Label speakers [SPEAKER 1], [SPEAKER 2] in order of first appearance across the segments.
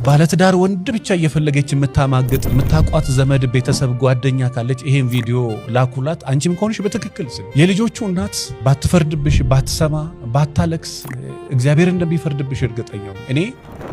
[SPEAKER 1] ባለትዳር ወንድ ብቻ እየፈለገች የምታማግጥ የምታቋት ዘመድ፣ ቤተሰብ፣ ጓደኛ ካለች ይሄን ቪዲዮ ላኩላት። አንቺም ከሆንሽ በትክክል ስሚ። የልጆቹ እናት ባትፈርድብሽ፣ ባትሰማ፣ ባታለቅስ እግዚአብሔር እንደሚፈርድብሽ እርግጠኛ ነኝ። እኔ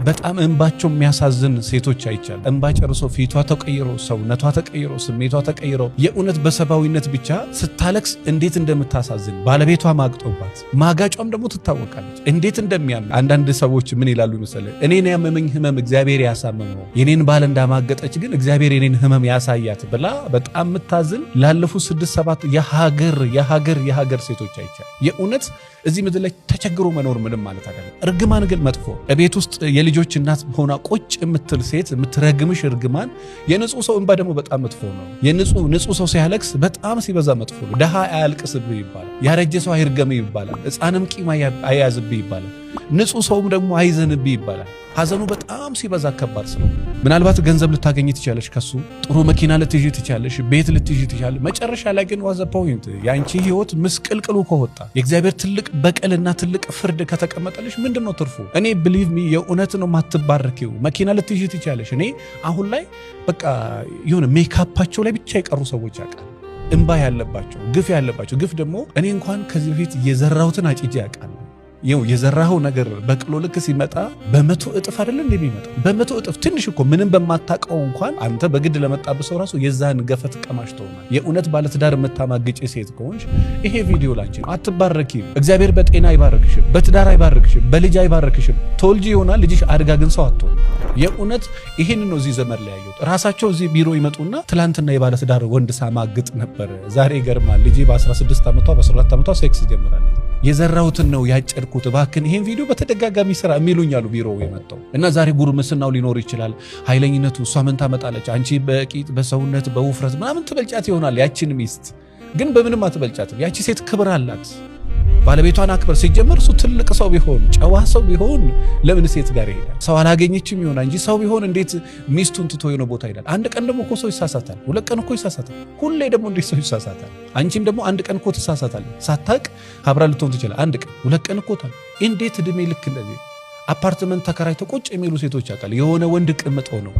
[SPEAKER 1] በጣም እንባቸው የሚያሳዝን ሴቶች አይቻለሁ። እንባ ጨርሶ ፊቷ ተቀይሮ፣ ሰውነቷ ተቀይሮ፣ ስሜቷ ተቀይሮ የእውነት በሰብአዊነት ብቻ ስታለቅስ እንዴት እንደምታሳዝን፣ ባለቤቷ ማግጦባት፣ ማጋጯም ደግሞ ትታወቃለች እንዴት እንደሚያም። አንዳንድ ሰዎች ምን ይላሉ መሰለህ? እኔን ያመመኝ ህመም እግዚአብሔር ያሳመመው፣ የኔን ባል እንዳማገጠች ግን እግዚአብሔር የኔን ህመም ያሳያት ብላ በጣም የምታዝን ላለፉት 6 7 የሀገር የሀገር የሀገር ሴቶች አይቻለሁ። የእውነት እዚህ ምድር ላይ ተቸግሮ መኖር ምንም ማለት አይደለም። እርግማን ግን መጥፎ። እቤት ውስጥ የልጆች እናት ሆና ቁጭ የምትል ሴት የምትረግምሽ እርግማን፣ የንጹህ ሰው እንባ ደግሞ በጣም መጥፎ ነው። የንጹህ ንጹህ ሰው ሲያለቅስ በጣም ሲበዛ መጥፎ ነው። ደሃ አያልቅስብህ ይባላል። ያረጀ ሰው አይርገምህ ይባላል። ሕፃንም ቂም አይያዝብህ ይባላል። ንጹህ ሰውም ደግሞ አይዘንብህ ይባላል። ሐዘኑ በጣም ሲበዛ ከባድ ስለሆነ ምናልባት ገንዘብ ልታገኝ ትችያለሽ፣ ከሱ ጥሩ መኪና ልትይዢ ትችያለሽ፣ ቤት ልትይዢ ትችያለሽ። መጨረሻ ላይ ግን what's the point? የአንቺ ህይወት ምስቅልቅሉ ከወጣ፣ የእግዚአብሔር ትልቅ በቀልና ትልቅ ፍርድ ከተቀመጠልሽ ምንድን ነው ትርፉ? እኔ believe me፣ የእውነት ነው የማትባረኪው። መኪና ልትይዢ ትችያለሽ። እኔ አሁን ላይ በቃ የሆነ ሜካፓቸው ላይ ብቻ የቀሩ ሰዎች ያውቃል፣ እንባ ያለባቸው፣ ግፍ ያለባቸው። ግፍ ደግሞ እኔ እንኳን ከዚህ በፊት የዘራሁትን አጭጄ ያውቃል። ይኸው የዘራኸው ነገር በቅሎ ልክ ሲመጣ በ100 እጥፍ አይደለ እንዴ የሚመጣው? በ100 እጥፍ። ትንሽ እኮ ምንም በማታውቀው እንኳን አንተ በግድ ለመጣብህ ሰው ራሱ የዛን ገፈት ቀማሽ ትሆናል። የእውነት ባለትዳር የምታማግጭ ሴት ከሆንሽ ይሄ ቪዲዮ ላንቺ ነው። አትባረኪም። እግዚአብሔር በጤና አይባርክሽም፣ በትዳር አይባርክሽም፣ በልጅ አይባርክሽም። ትወልጂ ይሆናል፣ ልጅሽ አድጋ ግን ሰው አትሆንም። የእውነት ይሄን ነው እዚህ ዘመን ላይ ያየሁት። ራሳቸው እዚህ ቢሮ ይመጡና ትላንትና የባለትዳር ወንድ ሳማግጥ ነበር፣ ዛሬ ይገርማል፣ ልጄ በ16 ዓመቷ፣ በ14 ዓመቷ ሴክስ ጀምራለች። የዘራሁትን ነው ያጨድኩት፣ እባክን ይሄን ቪዲዮ በተደጋጋሚ ስራ የሚሉኝ አሉ ቢሮ የመጣው። እና ዛሬ ጉርምስናው ሊኖር ይችላል፣ ኃይለኝነቱ፣ እሷ ምን ታመጣለች፣ አንቺ በቂጥ፣ በሰውነት፣ በውፍረት ምናምን ትበልጫት ይሆናል ያችን ሚስት፣ ግን በምንም አትበልጫትም። ያቺ ሴት ክብር አላት። ባለቤቷን አክብር። ሲጀመር እሱ ትልቅ ሰው ቢሆን፣ ጨዋ ሰው ቢሆን ለምን ሴት ጋር ይሄዳል? ሰው አላገኘችም ይሆናል እንጂ ሰው ቢሆን እንዴት ሚስቱን ትቶ የሆነ ቦታ ይሄዳል? አንድ ቀን ደግሞ እኮ ሰው ይሳሳታል። 2 ቀን እኮ ይሳሳታል። ሁሌ ደግሞ እንዴት ሰው ይሳሳታል? አንቺም ደግሞ አንድ ቀን እኮ ትሳሳታለህ። ሳታቅ አብራ ልትሆን ትችላል። አንድ ቀን 2 ቀን እኮ እንዴት እድሜ ልክ እንደዚህ አፓርትመንት ተከራይተው ቁጭ የሚሉ ሴቶች ያውቃል። የሆነ ወንድ ቅምጠው ነው፣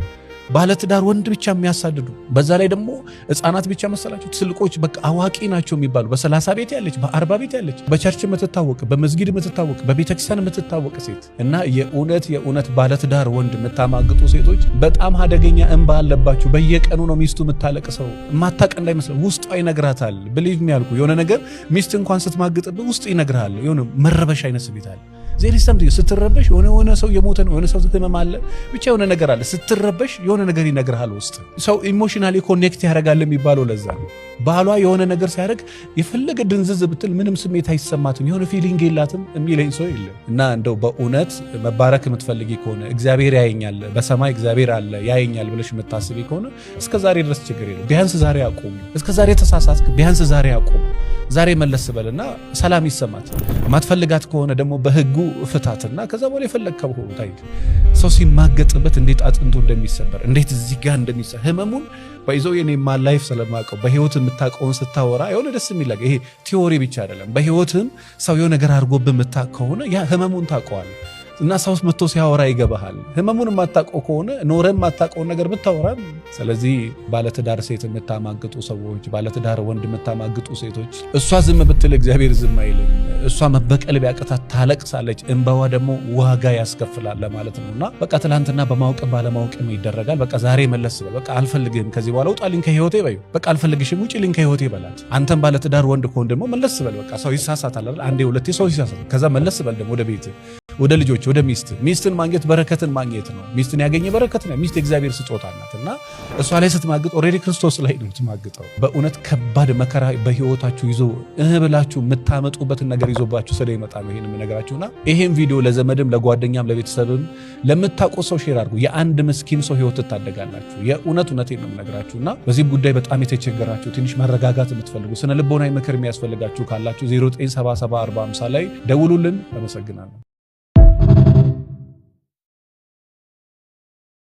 [SPEAKER 1] ባለትዳር ወንድ ብቻ የሚያሳድዱ። በዛ ላይ ደግሞ ሕፃናት ብቻ መሰላቸው፣ ትልቆች በቃ አዋቂ ናቸው የሚባሉ፣ በ30 ቤት ያለች፣ በ40 ቤት ያለች፣ በ church የምትታወቅ፣ በመስጊድ የምትታወቅ፣ በቤተክርስቲያን የምትታወቅ ሴት። እና የእውነት የእውነት ባለትዳር ወንድ የምታማግጡ ሴቶች በጣም አደገኛ እንባ አለባችሁ። በየቀኑ ነው ሚስቱ የምታለቅሰው። የማታውቅ እንዳይመስለው ውስጧ ይነግራታል። Believe me ያልኩ የሆነ ነገር ሚስት እንኳን ስትማግጥብህ ውስጥ ይነግርሃል። የሆነ መረበሽ አይነት ስሜት አለ። There is something። ስትረበሽ የሆነ ሰው የሞተ ነው፣ የሆነ ሰው ህመም አለ፣ ብቻ የሆነ ነገር አለ። ስትረበሽ የሆነ ነገር ይነግርሃል። ውስጥ ሰው emotionally connect ያደርጋል የሚባለው ለዛ ነው። ባሏ የሆነ ነገር ሲያደርግ የፈለገ ድንዝዝ ብትል ምንም ስሜት አይሰማትም፣ የሆነ feeling የላትም የሚለኝ ሰው የለም። እና እንደው በእውነት መባረክ የምትፈልጊ ከሆነ፣ እግዚአብሔር ያየኛል፣ በሰማይ እግዚአብሔር አለ ያየኛል ብለሽ የምታስቢ ከሆነ እስከ ዛሬ ድረስ ችግር የለም። ቢያንስ ዛሬ አቁሚ። እስከ ዛሬ ተሳሳትክ፣ ቢያንስ ዛሬ አቁም። ዛሬ መለስ በልና ሰላም ይሰማት። ማትፈልጋት ከሆነ ደግሞ በህጉ ፍታትና ከዛ በኋላ የፈለግከው ቦታ ሂድ። ሰው ሲማገጥበት እንዴት አጥንቱ እንደሚሰበር፣ እንዴት እዚህ ጋር እንደሚሰበር ህመሙን by the way የኔማ life ስለማውቀው፣ በህይወት የምታውቀውን ስታወራ የሆነ ደስ የሚል፣ ይሄ theory ብቻ አይደለም። በህይወትም ሰው የሆነ ነገር አድርጎብህ የምታውቅ ከሆነ ያ ህመሙን ታውቀዋለህ። እና ሰው መጥቶ ሲያወራ ይገባሃል። ህመሙን የማታውቀው ከሆነ ኖረ የማታውቀውን ነገር ብታወራም። ስለዚህ ባለትዳር ሴት የምታማግጡ ሰዎች፣ ባለትዳር ወንድ የምታማግጡ ሴቶች፣ እሷ ዝም ብትል እግዚአብሔር ዝም አይልም። እሷ መበቀል ቢያቅታት ታለቅሳለች፣ እንባዋ ደግሞ ዋጋ ያስከፍላል ለማለት ነው። እና በቃ ትላንትና በማወቅም ባለማወቅም ይደረጋል። በቃ ዛሬ መለስ በል። በቃ አልፈልግህም፣ ከዚህ በኋላ ውጣልኝ ከህይወቴ በይው። በቃ አልፈልግሽም፣ ውጪልኝ ከህይወቴ በላት። አንተም ባለትዳር ወንድ ከሆን ደግሞ መለስ በል። በቃ ሰው ይሳሳታል አይደል? አንዴ ሁለቴ ሰው ይሳሳታል። ከዛ መለስ በል ደግሞ ወደ ቤት፣ ወደ ልጆች፣ ወደ ሚስት። ሚስትን ማግኘት በረከትን ማግኘት ነው። ሚስትን ያገኘ በረከት ነው። ሚስት የእግዚአብሔር ስጦታ ናት እና እሷ ላይ ስትማግጥ already ክርስቶስ ላይ ነው የምትማግጠው። በእውነት ከባድ መከራ በህይወታችሁ ይዞ እህ ብላችሁ የምታመጡበትን ነገር ይዞባችሁ ስለሚመጣ ነው ይሄን የምነግራችሁና ይሄን ቪዲዮ ለዘመድም፣ ለጓደኛም፣ ለቤተሰብም ለምታውቁ ሰው share አድርጉ። የአንድ ምስኪን ሰው ህይወት ትታደጋላችሁ። የእውነት እውነቴን ነው የምነግራችሁና በዚህ ጉዳይ በጣም የተቸገራችሁ፣ ትንሽ መረጋጋት የምትፈልጉ፣ ስነ ልቦናዊ ምክር የሚያስፈልጋችሁ ካላችሁ 0977 ላይ ደውሉልን። አመሰግናለሁ።